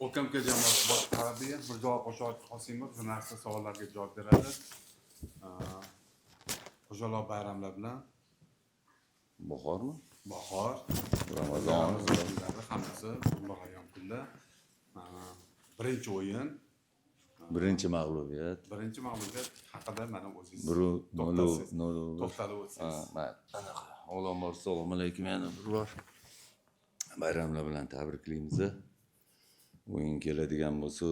OKMK jamoasi bosh murabbiyi Mirjalol Qosimov jurnalistlar savollariga javob beradi. Xo'jaloq bayramlar bilan. Bahormi? Bahor, Ramazon. Ramazon kunlari hammasi ulug' ayyom kunlar. Birinchi o'yin, Birinchi mag'lubiyat. Birinchi mag'lubiyat haqida mana o'zingiz Bir nol to'xtalsiz. Nol. To'xtalib o'tsangiz. Mayli. Anaqa. Avvalambor, assalomu alaykum yana bir bor. Bayramlar bilan tabriklaymiz. O'yin keladigan bo'lsa,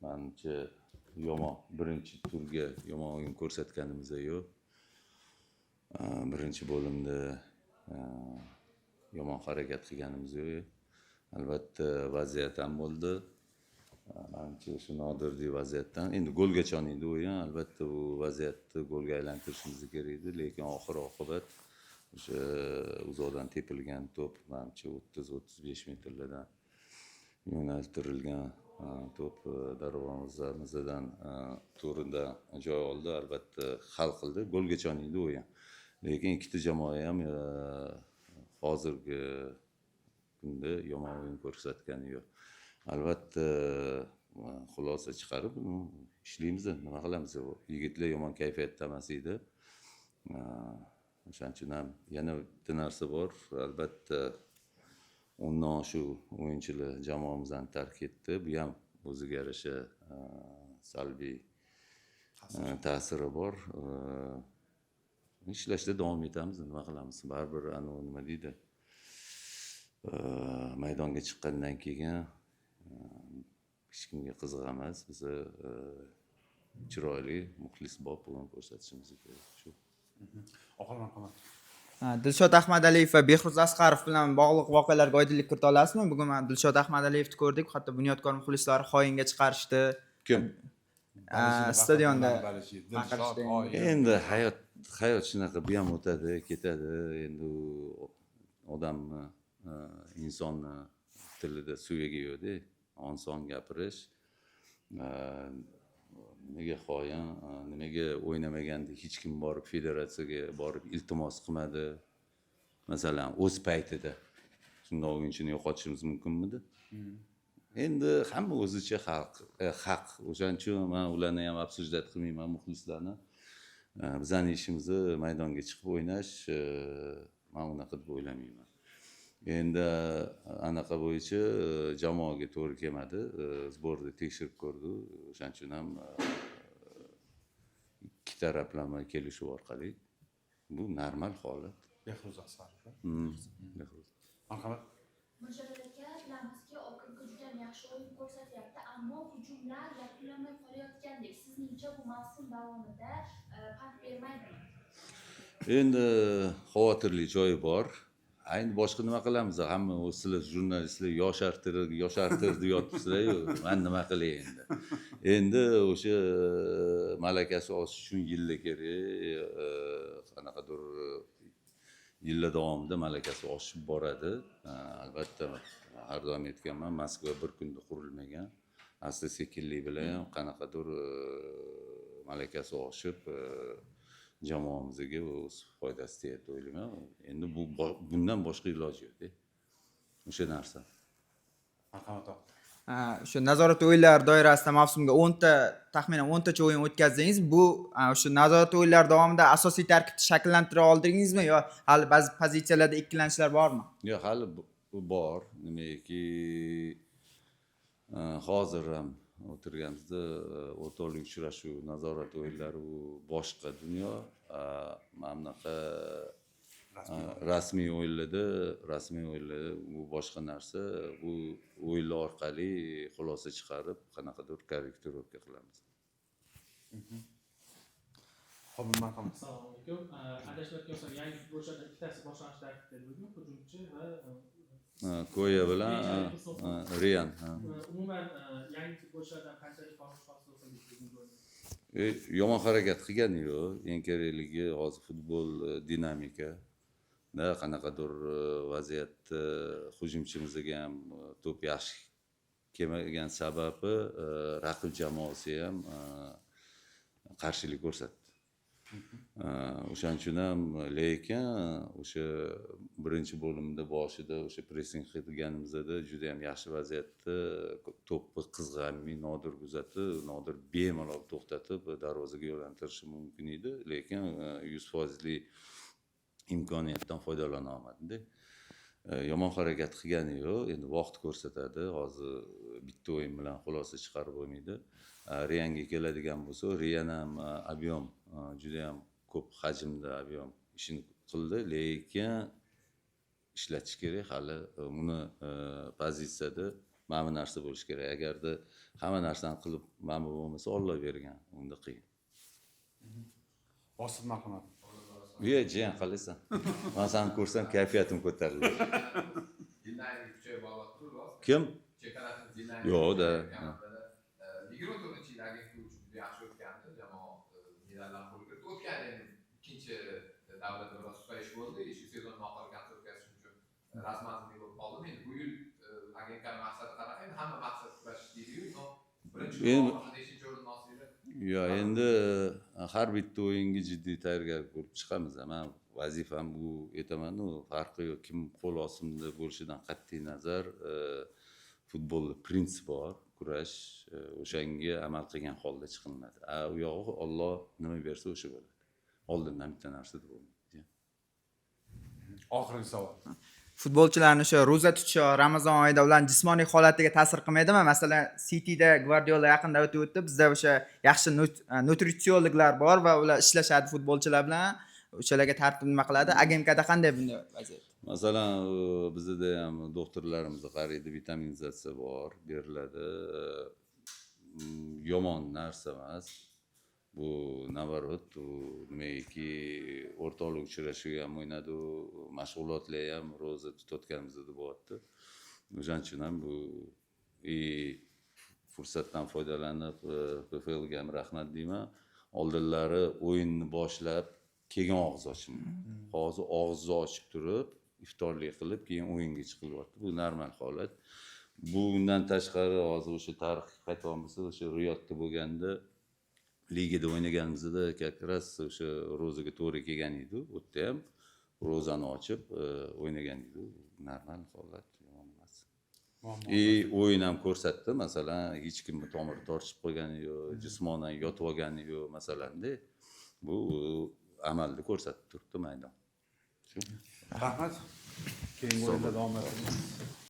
manimcha, yomon birinchi turga yomon o'yin ko'rsatganimiz yo'q. Birinchi bo'limda yomon harakat qilganimiz yo'q. Albatta, vaziyat ham bo'ldi. Manimcha, shu noodatiy vaziyatdan endi golgacha edi o'yin. Albatta, bu vaziyatni golga aylantirishimiz kerak edi, lekin oxir oqibat o'sha uzoqdan tepilgan to'p, manimcha, 30-35 metrlardan yo'naltirilgan to'p darvozamizdan to'ridan joy oldi. Albatta, hal qildi. Golgacha edi o'yin. Lekin ikkita jamoa ham hozirgi kunda yomon o'yin ko'rsatgani yo'q. Albatta, xulosa chiqarib ishlaymiz. Nima qilamiz? Yigitlar yomon kayfiyatda emas edi. O'shaning uchun ham yana bitta narsa bor. Albatta, 10dan oshiq o'yinchilar jamoamizni tark etdi. Bu ham o'ziga yarasha salbiy ta'siri bor. Ishlashda davom etamiz. Nima qilamiz? Baribir anavi, nima deydi? Maydonga chiqqandan keyin hech kimga qiziq emas. Biz chiroyli, muxlisbop o'yin ko'rsatishimiz kerak. Shu. Oqil, marhamat. Dilshod Ahmadaliyev va Behruz Asqarov bilan bog'liq voqealarga oydinlik kirita olasizmi? Bugun mana Dilshod Ahmadaliyevni ko'rdik, hatto Bunyodkor muxlislari xoinga chiqarishdi. Kim? Stadionda Dilshod baqirishdi. xoin. Endi hayot shunaqa, bu ham o'tadi, ketadi. Endi u odamni, insonni tilida suyagi yo'qda, oson gapirish. Nimaga xoin, nimaga o'ynamaganda hech kim borib, federatsiyaga borib iltimos qilmadi? Masalan, o'z paytida shundoq o'yinchini yo'qotishimiz mumkinmidi? Endi hamma o'zicha haq. O'shaning uchun man ularni ham обсуждать qilmayman, muxlislarni. Bizani ishimizni maydonga chiqib o'ynash, man unaqa deb o'ylamayman. Endi anaqa bo'yicha jamoaga to'g'ri kelmadi. Сбор da tekshirib ko'rdi. O'shaning uchun ham ikki taraflama kelishuv orqali, bu normal holat. Behruz Asqarov. Behruz. Marhamat. Mirjalol aka, bilamizki, OKMK juda ham yaxshi o'yin ko'rsatyapti, ammo hujumlar yakunlanmay qolayotgandek. Sizningcha, bu mavsum davomida pand bermaydimi? Endi xavotirli joyi bor. Endi boshqa nima qilamiz? Hamma o'zi sizlar jurnalistlar yoshartirib, yoshartir deb yotibsizlar-yu. Man nima qilay endi? Endi o'sha malakasi oshish uchun yillar kerak. Qanaqadir yillar davomida malakasi oshib boradi. Albatta, har doim aytganman, Moskva bir kunda qurilmagan. Asta sekinlik bilan ham qanaqadir malakasi oshib, jamoamizga o'z foydasi tegadi deb o'ylayman. Endi bu bundan boshqa iloji yo'q. O'sha narsa. Marhamat, Oqil. O'sha nazorat o'yinlari doirasida mavsumga 10 ta, taxminan 10 tacha o'yin o'tkazdingiz. Bu o'sha nazorat o'yinlari davomida asosiy tarkibni shakllantira oldingizmi yo hali ba'zi pozitsiyalarda ikkilanishlar bormi? Yo'q, hali bu bor. Nimaki, hozir ham o'tirganimizda o'rtoqlik uchrashuv, nazorat o'yinlari u boshqa dunyo. Mana bunaqa rasmiy o'yinlarda bu boshqa narsa. Bu o'yinlar orqali xulosa chiqarib, qanaqadir корректировка qilamiz. Qobil, marhamat. Assalomu alaykum. Adashmayotgan bo'lsam, yangi futbolchilardan ikkitasi boshlang'ich tarkibda bugun, hujumchi va Koya bilan Bechalik Tursunov. Rian. Ha. Umuman, yangi futbolchilardan qanchalik qoniqish hosil qildingiz bugungi o'yinda? Yomon harakat qilgani yo'q. Eng kerakligi hozir futbol dinamika da qanaqadir vaziyatda hujumchimizga ham to'p yaxshi kelmagan sababi raqib jamoasi ham qarshilik ko'rsatdi. O'shaning uchun ham, lekin o'sha birinchi bo'limda boshida o'sha pressing qilganimizda juda yam yaxshi vaziyatda to'pni qizg'anmay Nodir kuzatdi. Nodir bemalol to'xtatib darvozaga yo'lantirishi mumkin edi, lekin 100 foizli imkoniyatdan foydalana olmadida. Yomon harakat qilgani yo'q, endi vaqt ko'rsatadi. Hozir bitta o'yin bilan xulosa chiqarib bo'lmaydi. Reyanga keladigan bo'lsa, Reyan ham объем, judayam ko'p hajmda объем ishini qildi, lekin ishlatish kerak hali uni pozitsiyada mana bu narsa bo'lishi kerak. Agarda hamma narsani qilib, mana bu bo'lmasa, Olloh bergan, unda qiyin. Bosib, marhamat. Uya, jiyan, qalaysan? Man seni ko'rsam, kayfiyatim ko'tariladi. Dinamik kuchayib boryapti rost. Kim? Chempionatimiz dinamik. Yo'q-da. 24-yil agentlik uchun juda yaxshi o'tgandi. Jamoa medallar qo'lga kiritdi. O'tgan yil ikkinchi davrada biroz susayish bo'ldi. Shu sezon oxiri kontsepsiyasi uchun razmazlik bo'lib qoldi. Endi bu yil agentlikning maqsadi qanaqa? Endi hamma maqsad kurashish deydi-yu, но birinchi Endi- nechinchi o'rinni olsanglar? Yo, endi har bitta o'yinga jiddiy tayyorgarlik ko'rib chiqamiz. Man vazifam bu aytamanu, farqi yo'q, kim qo'l ostimda bo'lishidan qat'iy nazar, futbolda prinsip bor, kurash, o'shanga amal qilgan holda chiqilinadi. A u yog'i Olloh nima bersa, o'sha bo'ladi. Oldindan bitta narsa deb bo'lmaydi. Oxirgi savol. Futbolchilarni o'sha ro'za tutishi Ramazon oyida ularni jismoniy holatiga ta'sir qilmaydimi? Masalan, Cityda Gvardiola yaqinda o'tib o'tdi, bizda o'sha yaxshi nutritsiologlar bor va ular ishlashadi futbolchilar bilan, o'shalarga tartib nima qiladi. AGMKda qanday bunday vaziyat? Masalan, bizada ham doktorlarimiz qaraydi, vitaminizatsiya bor, beriladi. Yomon narsa emas bu, наоборот, u nimaiki, o'rtoqlik uchrashuvi ham o'ynadi, u mashg'ulotlar ham ro'za tutayotganimizda bo'lyapti. O'shaning uchun ham bu и fursatdan foydalanib PFLga ham rahmat deyman. Oldinlari o'yinni boshlab keyin og'iz ochildi, hozir og'izni ochib turib, iftorlik qilib, keyin o'yinga chiqilyapti. Bu normal holat. Bundan tashqari, hozir o'sha tarixga qaytyapmiz, o'sha Riyodda bo'lganda, ligada o'ynaganimizda, как раз o'sha ro'zaga to'g'ri kelgan edi. U yerda ham ro'zani ochib o'ynagan edi. Normal holat, yomon emas. Muammo. И o'yin ham ko'rsatdi, masalan, hech kimni tomiri tortishib qolgani yo'q, jismonan yotib olgani yo'q, masalanda. Bu amalda ko'rsatib turibdi maydon. Shu. Rahmat. Keyingi o'yinda davom etamiz.